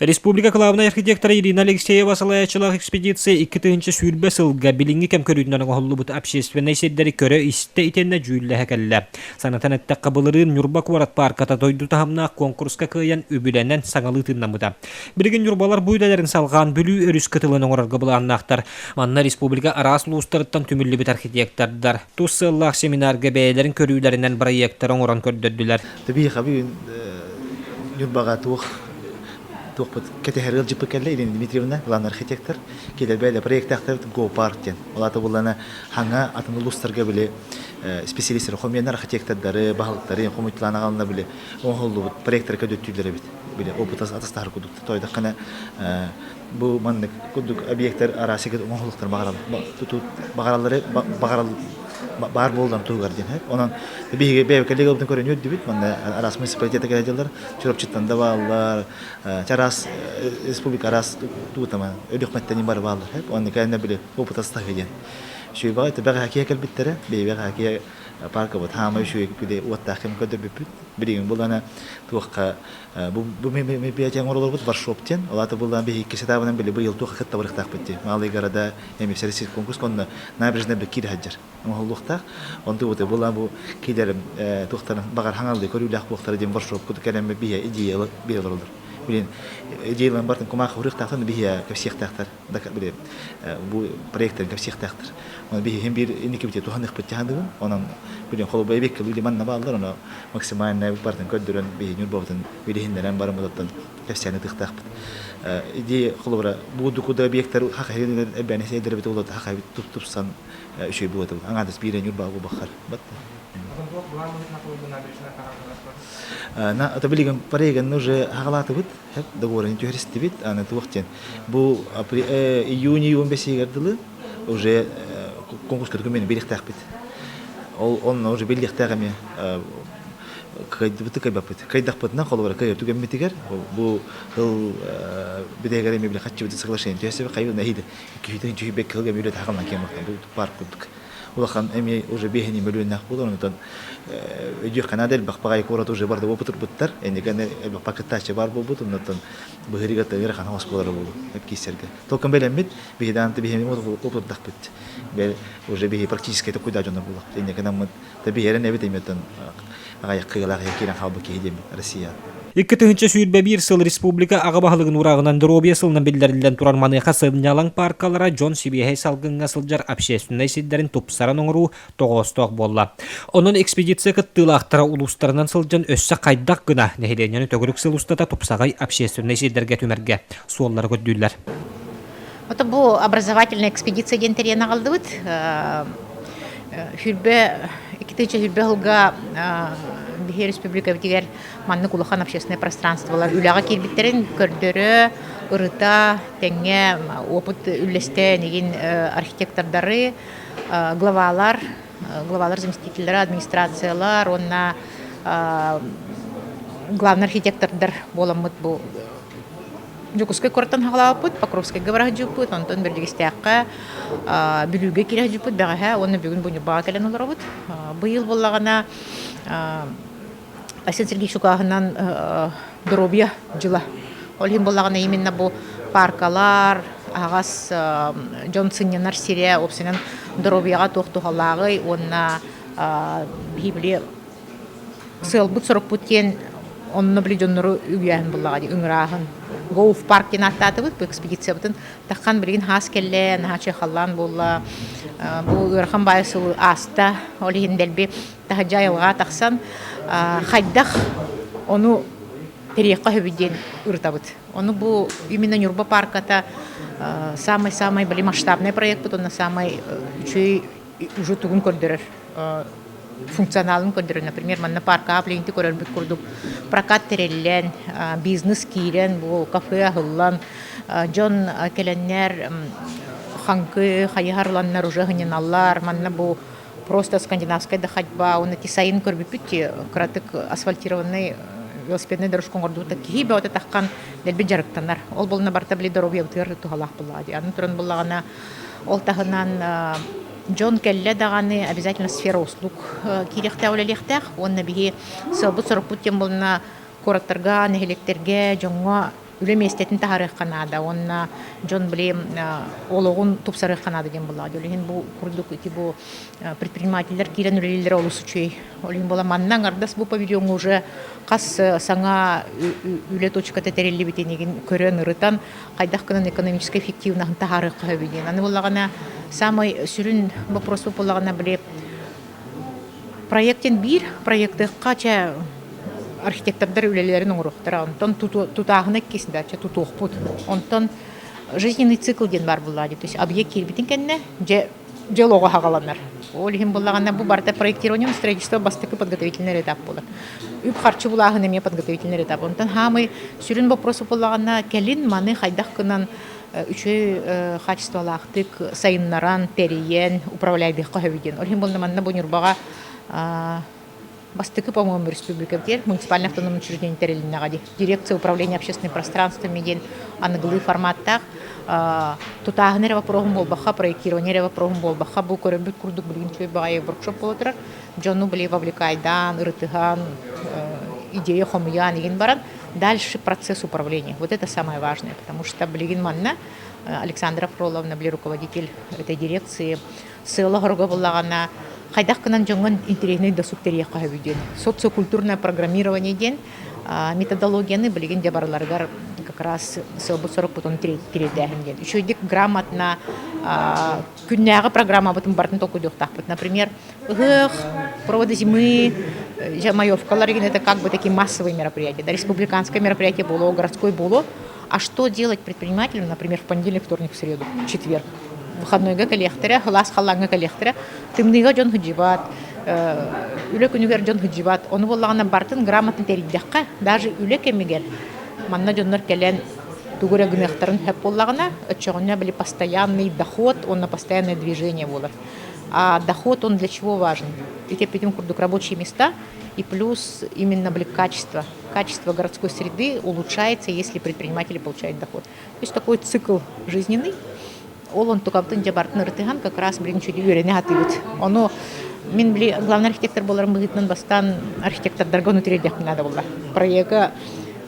Республика кылаабынай архитектора Ирина Алексеева салайааччылаах экспедиция 2020 сылга билиҥҥи кэм көрүүтүнэн оҥоһуллубут общественнай сирдэри көрө-истэ итиэннэ дьүүллэһэ кэллэ. Санатан эттэххэ, былырыын Ньурба куорат паарката дойду таһымнаах куонкуруска кыайан үбүлэнэн саҥалыы тыыннаммыта. Билигин ньурбалар бу үлэлэрин салҕаан Бүлүү өрүс кытылын оҥорорго былааннаахтар. Манна республика араас улуустарыттан түмүллүбүт архитектордар тус сыаллаах семинарга бэйэлэрин көрүүлэринэн бырайыактары оҥорон көрдөрдүлэр. Ньурбаҕа туох туохпут кэтэһэр ыалдьыппыт кэллэ Ирина Дмитриевна, главный архитектор. Кэлэр бэйэлэ проектаахтар Го-парк диэн. Ол аата буллана хаҥа атын улуустарга били специалистер хомуйаннар архитектордары, баһылыктары хомуйталаан аҕалына били оҥоһуллубут проекттары көдөттүүллэр эбит. Били опыт атастаһар курдук. Тойдоххана бу маннык курдук объекттар араас оҥоһулуктар баҕараллары баҕарал баар буоллар туһугар диэн. Онон биһиги бэйэ коллегаларбытын көрөн үөрдүбүт. Манна араас муниципалитета кэлэ Чурапчыттан да бааллар, араас республика араас туутама Өлүөхмэттэн бары бааллар. Онно кэлэннэр били опыт астаһыы диэн. Үчүгэй баҕай бэҕэһээ кэлбиттэрэ, бэйэ паркабыт хаамай үчүгэй били уоттаах кэм көрдөрбүппүт. Билигин булана туохха бу бу мероприятие оҥоролорбут воршоп диэн. Ол аата буллаан биһи икки сетабынан били быйыл туохха кытта барыахтаахпыт дии. Малый города эми всероссийский конкурс онно набережная киирэ сылдьар оҥоһуллуохтаах. Онту бу буллаан бу киилэр туохтарын баҕар хаҥалыы көрүүлээх буохтара диэн воршоп куту кэлэн биһи идея биһи олоролор. Билин идеяларын бартын кумаах урыахтаахтар биһи кэпсиэхтээхтэр. Били бу проекттарын кэпсиэхтээхтэр. Оны биһи биир инники туһаныахпыт дьаһаныгын. Онон билин холобура эбиэккэ люди манна бааллар, ону максимально бартын көрдөрөн биһи Ньурбабытын билиһиннэрэн барыммытыттан кэпсээн ытыахтаахпыт. Идея холобура бу объекттар хахайын эбэни сейдербит улата хахай тупсан үчүгэй буолуо аҥаардас биирэ Ньурба бахар На это билигин проегын уже хагалаатыбыт, договорын түһэристибит, аны туох диэн. Бу июнь 15 дылы уже конкурс көргөн билихтээхпит. Ол онно уже билиэхтээх эмиэ кыайдыбыты кыайбаппыт. Кыайдахпытына холобура кыайар түгэммитигэр бу хыл бидээгэр эми биле хаччыбыты соглашение түһэсэбэ хайы нэһиде киһитин дьүһүйбэккэ кылга мүлэ тахалан киэн бу парк курдук. Улахан эмиэ уже биэһини мөлүөннээх буолар онтон өйдүөххэ наада элбэх баҕайы куорат уже барда опытырбыттар энигэн элбэх пакеттааччы бар буолбут оннотон быһырыга тыгыр ханаҕас оскуолара буолу киисэргэ толком бэлэммит биһидаанты биһини опытдахпыт уже биһи практически такуйда дьонор булах инникинаммыт та биһэрен эбит эмиэтен аҕайах кыылаах киирэн хаалбыт киһи диэммит Россия. 2021 сыл республика аҕа баһылыгын уурааҕынан доруобуйа сылынан биллэриллэн турар маныаха сынньалаҥ паркалара дьон сибиэһэй салгыҥҥа сылдьар общественнай сирдэрин тупсаран оҥоруу тоҕоостоох буолла. Онон экспедиция кыттыылаахтара улуустарынан сылдьан өссө хайдах гына нэһилиэнньэни төгүрүк сыл устата тупсаҕай общественнай сирдэргэ түмэргэ суоллары көрдүүллэр. Это бу образовательная экспедиция диэн тэрийэн аҕаллыбыт. Хүрбэ 2020 сылга биһи республикабытыгар маннык улахан общественное пространстволар үлэҕэ киирбиттэрин көрдөрө, ырыта, тэҥҥэ опыт үллэстэ энигин архитектордары, главалар, главалар заместителлэрэ, администрациялар уонна главный архитектордар буоламмыт бу Дьокуускай куораттан хаҕалаабыппыт, Покровскайга бара сылдьыбыппыт, онтон Бэрдьигэстээххэ, Бүлүүгэ киирэ сылдьыбыппыт бэҕэһээ уонна бүгүн бу Ньурбаҕа кэлэн олоробут. Быйыл буоллаҕына Айсен Сергеевич укааһынан доруобуйа дьыла. Ол иһин буоллаҕына именно бу паркалар, аһаҕас дьон сынньанар сирэ, уопсайынан доруобуйаҕа туох туһалааҕый уонна биһи били Сыалбыт-сорукпут диэн онно били дьоннору үгүйээһин буллаҕа дии, ыҥырааһын. Гоуф парк диэн ааттаатыбыт бу экспедициябытын. Таххан билигин хаас кэллэ, наһаа үчүгэй халлаан буолла. Бу ыарахан баайы сыл ааста. Ол иһин дэлби таһырдьа айылҕаҕа тахсан хайдах ону тэрийиэххэ сөбүй диэн ырытабыт. Ону бу именно Ньурба парката самый-самый били масштабный проекпыт уонна самый үчүгэй уже тугун көрдөрөр функционалын көрдөрөр. Например, манна парка пленти көрөрбүт курдук прокат тэриллэн, бизнес киирэн, бу кафе аһыллан, дьон кэлэннэр хаҥкы хайыһар ыланнар уже сынньаналлар. Манна бу просто скандинавская да ходьба, уонна ти сайын көрбүппүт кыратык асфальтированный велосипедный дорожка оҥордубут киһи бөҕөтө таххан дэлби дьарыктанар. Ол буолна барыта били доруобуйабытыгар туһалаах буоллаҕа дии. Аны туран буллаҕына ол таһынан Дьон кэллэ даҕаны обязательно сфера услуг киириэхтээх үлэлиэхтээх уонна биһи сыалбыт-сорукпут диэн буолна куораттарга, нэһилиэктэргэ дьоҥҥо Үлэ миэстэтин таһаарыахха наада уонна дьон били олоҕун тупсарыахха наада диэн буоллаҕа. Ол иһин бу курдук ити бу предпринимателлэр киирэн үлэлииллэрэ олус үчүгэй. Ол иһин буола манна аҥардас бу павильоҥҥа уже хас саҥа үлэ точката тэриллибитин игин көрөн ырытан хайдах гынан экономическай эффективноһын таһаарыахха сөбүй диэн. Аны буоллаҕына самый сүрүн вопрос буоллаҕына били проектин биир проектыахха чэ архитектордар үлэлэрин оҥоруохтара. Онтон тутааһына иккис да чэ тутуохпут. Онтон жизненный цикл диэн баар буоллаҕа дии. То есть объект киирбитин кэннэ дьэ дьэ олоҕо хаҕаланар. Ол иһин буоллаҕына бу барыта проектирование строительство бастакы подготовительный этап буолар. Үп-харчы булааһын эмиэ подготовительный этап. Онтон хаамый сүрүн вопрос буоллаҕына кэлин маны хайдах гынан үчүгэй качестволаахтык сайыннаран, тэрийэн, управляйдыахха сөбүй диэн. Ол иһин буолла манна бу Ньурбаҕа Бастакы, по-моему, республикабытыгар муниципальный автономный учреждение тэрилиннэҕэ дии. Дирекция управления общественным пространствами диэн аныгылыы форматтаах тутааһын эрэ вопроһун буолбахха, проектирование эрэ вопроһун буолбахха, бу көрөрбүт курдук билигин үчүгэй баҕайы воркшоп буола турар. Дьону били вовлекайдаан, ырытыһан, идея хомуйаан игин баран, дальше процесс управления. Вот это самое важное, потому что билигин манна Александра Фроловна, били руководитель этой дирекции, сыала-соруга буллаҕына хайдах гынан дьоҥҥо интэриэһинэй досуг тэрийиэххэ сөбүй диэн социокультурное программирование диэн методологияны билигин дьэ барыларыгар как раз сыалбыт-сорукпутун тириэрдээһин диэн үчүгэйдик грамотно күннээҕи программабытын барытын толкуйдуохтаахпыт. Например, ыһыах, проводы зимы, маевкалар игин это как бы такие массовые мероприятия, да, республиканское мероприятие было, городской было. А что делать предпринимателю, например, в понедельник, вторник, в среду, в четверг? Выходнойга кэлиэхтэрэ, сылаас халлааҥҥа кэлиэхтэрэ, тымныыга дьон сылдьыбат, үлэ күнүгэр дьон сылдьыбат. Ону буоллаҕына барытын грамотно тэрийдэххэ, даже үлэ кэмигэр манна дьоннор кэлэн тугу эрэ гыныахтарын сөп буоллаҕына, оччоҕуна били постоянный доход уонна постоянное движение буолар. А доход он для чего важен? Ити эппитим курдук рабочие места и плюс именно били качество. Качество городской среды улучшается, если предприниматели получают доход. То есть такой цикл жизненный. Ол онтукабытын дьэ барытын ырытыһан как раз билин үчүгэй үөрэнэ сатыыбыт. Ону мин били главный архитектор буоларым быһыытынан бастаан архитектордарга ону тириэрдиэхпин наада буолла. Проекта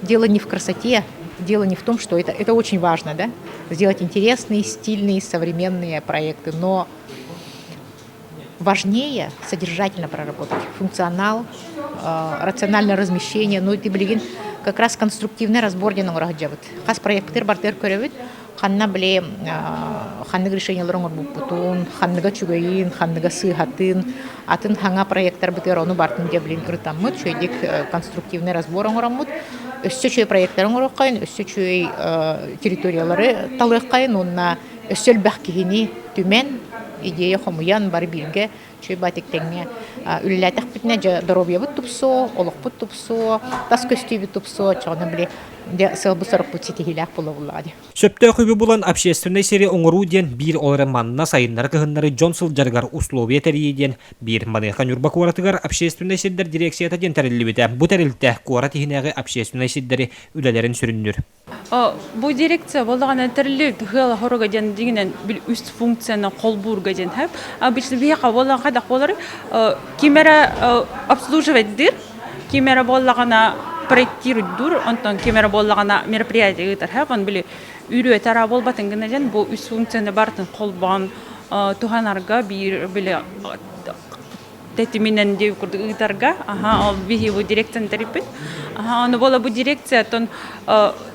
дело не в красоте, дело не в том, что это очень важно, да, сделать интересные, стильные, современные проекты, но важнее содержательно проработать функционал, рациональное размещение. Ну, ты билигин как раз конструктивный разбор диэн оҥоро сылдьабыт. Хас проектыр бартыгар көрөбүт, ханна били ханнык решениелар оҥорбуппутун, ханныга үчүгэйин, ханныга сыыһатын, атын хаҥа проекттарбытыгар ону бартын дьэ билин ырытаммыт, үчүгэйдик конструктивный разбор оҥороммут, өссө үчүгэй проекттары оҥоруоххайын, өссө үчүгэй территориялары талыаххайын уонна өссө элбэх киһини түмэн, идея хомуйан бары бииргэ үчүгэй баатык тэҥҥэ үлэлээтэхпитинэ дьэ доруобуйабыт тупсуо, олохпут тупсуо, тас көстүүбүт тупсуо, оччоҕуна били дьэ сыалбыт-сорукпут ситиһиилээх буола буллаҕа дии. Сөптөөх үбү булан общественнай сири оҥоруу диэн биир ол эрэн манна сайыннары-кыһыннары дьон сылдьарыгар условия тэрийии диэн биир маныаха Ньурба куоратыгар общественнай сирдэр дирекцията диэн тэриллибитэ. Бу тэрилтэ куорат иһинээҕи общественнай сирдэри үлэлэрин сүрүннүүр. Бу дирекция буоллаҕына тэриллибит ыала хоруга диэн дьиҥинэн үс функцияны холбуурга диэн сөп. Обычно биһиэхэ буоллаҕына хайдах буоларый? Ким эрэ обслуживать ким эрэ буоллаҕына проектируйдуур, онтон ким эрэ буоллаҕына мероприятие ыытар сөп. Ону били үрүө тараа буолбатын гына диэн бу үс функцияны барытын холбоон туһанарга биир били тэтиминэн диэбит курдук ыытарга аха ол биһи бу дирекцияны тэрийбит аха ону буола бу дирекцияттан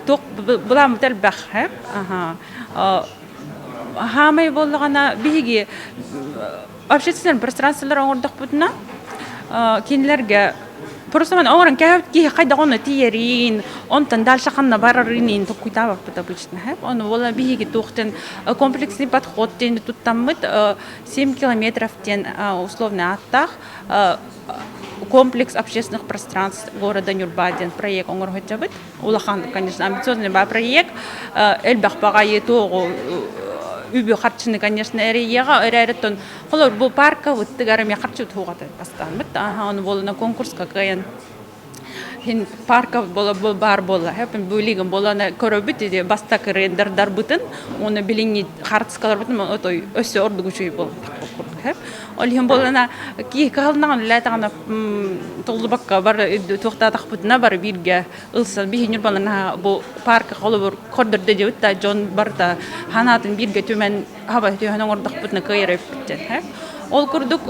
туох былааммыт элбэх аха хаамай буоллаҕына биһиги общественное пространстволар оҥордохпутуна кинилэргэ просто оҥорон кээһэбит киһи хайдах онно тиийэрин онтон дальше ханна барарын толкуйдаабаппыт обычно ону буола биһиги туохтан комплексный подход диэн туттаммыт 7 километров диэн условный ааттаах комплекс общественных пространств города Нюрба диэн проект оҥоро сылдьабыт. Улахан, конечно, амбициозный баа проект. Элбэх баҕайы туоҕу үбү харчыны, конечно, эрийиэҕэ эрээриттэн холор бу парка ыттыгар эмиэ харчы туһуҕата бастааммыт. Аха, ону буолуна конкурска кыайан. Хин парка баар буолла. Билигин буолана көрөбүт ити бастакы рендердарбытын, уонна билиҥҥи хаартыскаларбытын отой өссө ордук үчүгэй буолбут. Ол иһин буолана киһи кыһалнаҕын үлэтэҕинэ толлубакка бары туохтаатахпытына бары бииргэ ылсан биһи Ньурбалана бу парка холобур көрдөрдө диэбит да дьон барыта ханаатын бииргэ түмэн хаба түһэн оҥордохпутуна кыайар эбиппит Ол курдук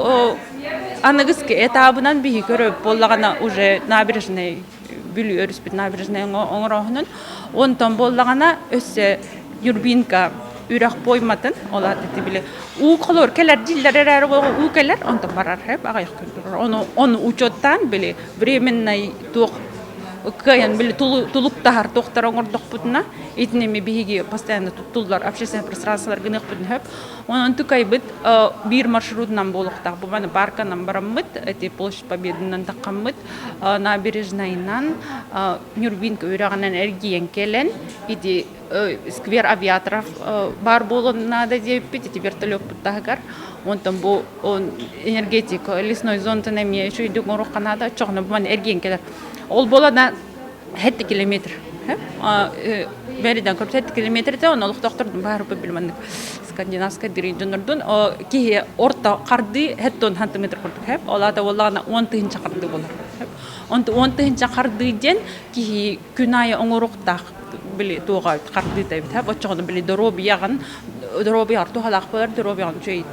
аныгыскы этабынан биһи көрөп буоллаҕына уже набережный Бүлүү өрүспүт набережный оҥорооһунун онтон буоллаҕына өссө Нюрбинка үрэх пойматын ол аата били уу холор кэлэр дииллэр эрээри уу кэлэр онтон барар аҕыйах күн турар ону ону учуоттаан били временный туох кыайан били тулуктаһар туохтар оҥордохпутуна итинними биһиги постоянно туттуллар общественное пространстволар гыныахпытын сөп онон тукайбыт биир маршрутунан буолуохтаах бу маны парканан бараммыт эти площадь победынан таххаммыт набережнайынан Нюрбинка үрэҕинэн эргийэн кэлэн ити сквер авиаторов баар буолуон наада диэбиппит ити вертолеппут таһыгар онтон бу энергетик лесной зонтан эмиэ үчүгэйдик оҥоруохха наада оччоҕуна бу маны эргийэн кэлэр ол буолана 7 километр бэриден көрүп 7 километрде оны олохтоохтордун баарыппыт билманнык скандинавскай дириҥ дьоннордун киһи орто хардыы 70 сантиметр курдук хэп ол аата буоллаҕына 10 тыһыынча хардыы буолар онто 10 тыһыынча хардыы диэн киһи күн аайы оҥоруохтаах били туоҕа хардыыта эбит оччоҕуна били доруобуйаҕын доруобуйаҕар туһалаах буолар доруобуйаҕын үчүгэй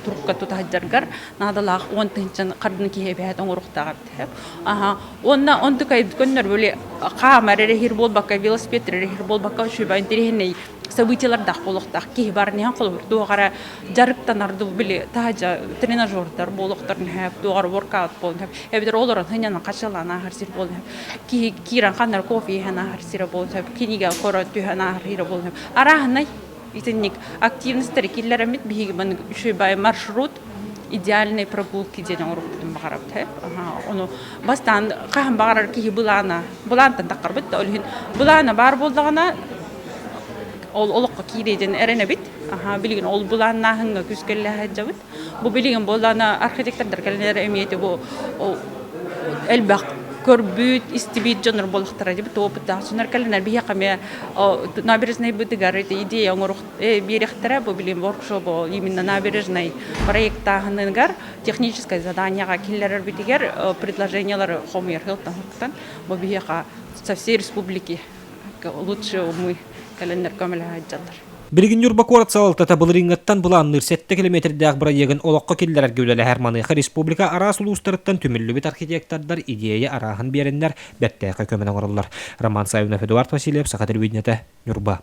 турукка тута сылдьаргар наадалаах 10 тыһыынча хардыны киһи эбээт оҥоруохтаах эбит аха уонна онтукай көннөр били хаамар эрэһир буолбакка велосипед эрэһир буолбакка үчүгэй интэриэһинэй событиелардаах буолуохтаах киһи баар иһэн холобур туох эрэ дьарыктанар били таһдьа тренажердар буолуохтарын сөп туох эрэ воркаут буолуон сөп эбэтэр олорон сынньанан хачалаан ааһар сир буолуон сөп киһи киирэн ханна эрэ кофе иһэн ааһар сирэ буолуон сөп кинигэ көрө түһэн ааһар сирэ буолуон сөп арааһынай итинник активностары киллэрэммит биһиги маннык үчүгэй маршрут идеальной прогулки диэн оҥоруохпутун баҕарабыт ону бастаан хаһан баҕарар киһи былаана былаантан таххарбыт да ол иһин былаана баар буоллаҕына ол олоххо киириэ диэн эрэнэбит аха билигин ол былааннааһыҥҥа күүскэллэһэ сылдьабыт бу билигин буоллаҕына архитектордар кэлэннэр эмиэ бу элбэх көрбүт истибит дьоннор буоллахтара дибит опыттаах дьоннор кэлэннэр биһиэхэ эмиэ набережнайбытыгар идея оҥоруох биэриэхтэрэ бу билигин воркшоп именно набережный проектааһыныгар техническое заданиеҕа киллэрэрбитигэр предложениелары хомуйар сылтан бу биһиэхэ со всей республики лучше умы кэлэннэр көмөлөһө сылдьаллар. Билигин Ньурба куорат салалтата былырыыҥҥыттан былаанныыр 7 километрдээх бырайыагын олоххо киллэрэргэ үлэлэһэр. Маныаха республика араас улуустарыттан түмүллүбүт архитектордар идиэйэ арааһын биэрэннэр бэртээхэй көмөнү оҥороллор. Роман Саввинов, Эдуард Васильев, Саха телевидениетэ, Ньурба.